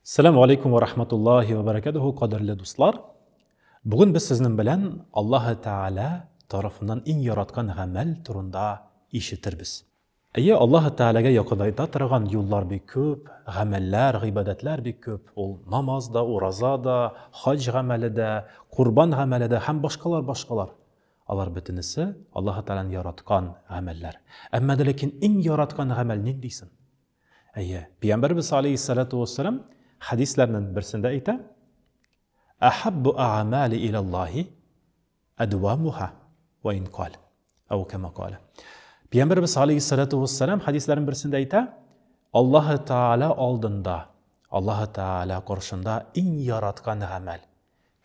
Сәлам алейкум ва рахматуллахи ва баракатуху, кадерле дуслар. Бүген без сезнең белән Аллаһы Тәгалә тарафыннан иң яраткан гамәл турында ишетербез. Әйе, Аллаһы Тәгаләгә якынайта торган юллар бик күп, гамәлләр, гыйбадәтләр бик күп. Ул намаз да, ураза да, хаҗ гамәле дә, курбан гамәле дә һәм башкалар, башкалар. Алар бөтенесе Аллаһы Тәгаләнең яраткан гамәлләр. Әмма дә ләкин иң яраткан гамәл нинди соң? Әйе, Пәйгамбәрбез алейһиссалату вассалам хәдисләрнең берсендә әйтә: "Ахаббу а'мали илаллаһи адвамуха ва ин кал". Ау кама кала. Пәйгамбәрбез алейһиссалату вассалам хәдисләрнең берсендә әйтә: Аллаһ Тааля алдында, Аллаһ Тааля каршында иң яраткан гамәл,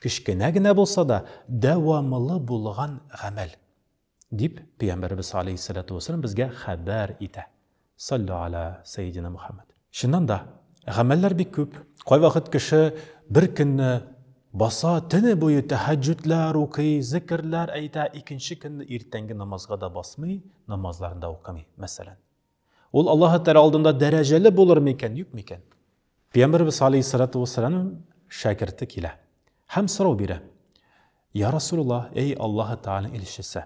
кечкенә генә булса да, дәвамлы булган гамәл. Дип, Пәйгамбәребез аләйһиссәләтү вәссәлам безгә хәбәр итә. Саллю аля сәйидина Мухаммад. Чыннан да, гамәлләр бик күп. Кайвакыт кеше бер көнне баса, төне буе тәһәҗҗүдләр укый, зикерләр әйтә, икенче көнне иртәнге намазга да басмый, намазларын да укымый, мәсәлән. Ул Аллаһы Тәгалә алдында дәрәҗәле булыр микән, юк микән? Пәйгамбәребез алейһиссалату вассалам шәкерте килә һәм сорау бирә. Я Расулуллаһ, эй Аллаһы Тәгаләнең илчесе,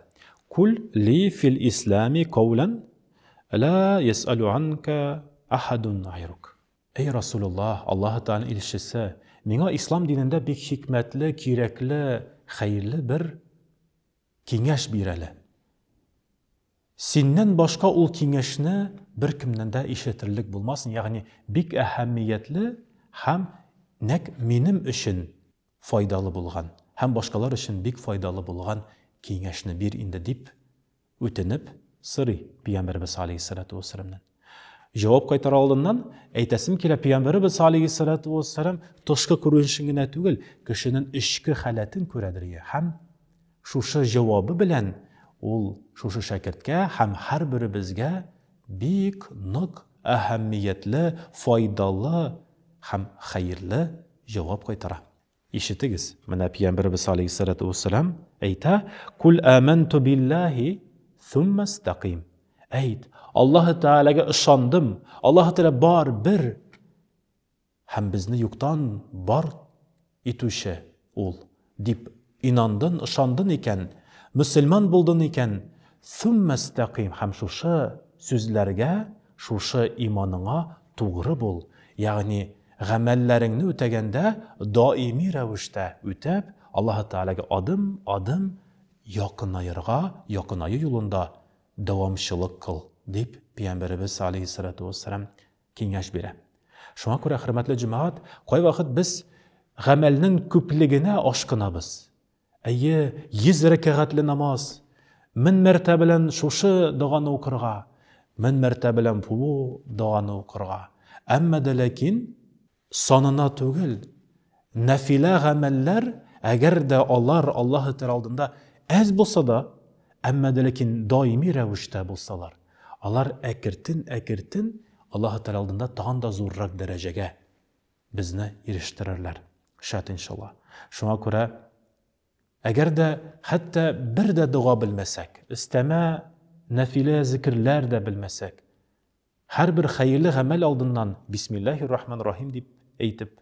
кул ли фил ислами каулан ла ясалу анка ахадун гайрук. Эй Расулуллаһ, Аллаһы Тәгаләнең илчесе, миңа ислам динендә бик хикмәтле, кирәкле, хәерле бер киңәш бир әле. Синнән башка ул киңәшне беркемнән дә ишетерлек булмасын, ягъни бик әһәмиятле һәм нәкъ минем өчен файдалы булган һәм башкалар өчен бик файдалы булган киңәшне бир инде, дип үтенеп сорый Пәйгамбәребез алейһиссалату вәссәламнән. Җавап кайтарар алдыннан әйтәсем килә, Пәйгамбәребез алейһиссалату вәссәлам тышкы күренешен генә түгел, кешенең эчке халәтен күрәдер һәм Шушы җавабы белән ул шушы шәкерткә һәм һәрберебезгә бик нык әһәмиятле, файдалы һәм хәерле җавап кайтара. Ишетегез, менә Пәйгамбәребез алейһиссалату вәссәлам әйтә, Кул аманту биллаһи сумма истакыйм. Әйт, Аллаһы Тәгаләгә ышандым, Аллаһы Тәгалә бар, бер, Һәм безне юктан бар итүче Ул, дип инандын, ышандын икән, мөселман булдын икән, сүммәстәкыйм, һәм шушы сүзләргә, шушы иманыңа тугры бул, ягъни гамәлләреңне үтәгәндә даими рәвештә үтәп, Аллаһы Тәгаләгә адым-адым якынаерга, якынаю юлында дәвамчылык кыл, дип Пәйгамбәребез алейһиссалату вәссәлам киңәш бирә. Шуңа күрә, хөрмәтле җәмәгать, кайвакыт без гамәлнең күплегенә ашкынабыз. Әйе, 100 рәкәгатьле намаз, мең мәртәбә белән шушы доганы укырга, мең мәртәбә белән бу доганы укырга. Әмма дә ләкин санына түгел, нәфилә гамәлләр, әгәр дә алар Аллаһы Тәгалә алдында әз булса да, әмма дә ләкин даими рәвештә булсалар, алар әкертен-әкертен Аллаһы Тәгалә алдында тагын да зуррак дәрәҗәгә безне ирештерерләр. Шәт иншалла. Шуңа күрә әгәр дә хәтта бер дә дога белмәсәк, өстәмә нәфилә зикерләр дә белмәсәк, Һәрбер хәерле гамәл алдыннан Бисмиллаһир рахман рахим дип әйтеп,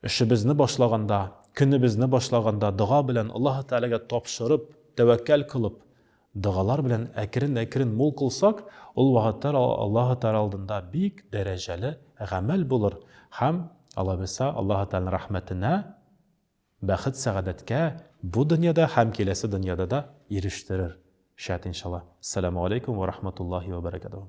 эшебезне башлаганда, көнебезне башлаганда дога белән Аллаһы Тәгаләгә тапшырып, тәвәккәл кылып, догалар белән әкрен-әкрен мул кылсак, ул вакытта Аллаһы Тәгалә алдында бик дәрәҗәле гамәл булыр һәм, алабыса, Аллаһы Тәгаләнең рәхмәтенә, бәхет-сәгадәткә бу дөньяда һәм киләсе дөньяда да ирештерер, шәт иншалла. Ассаламу алейкум ва рахматуллаһи ва баракатуһу.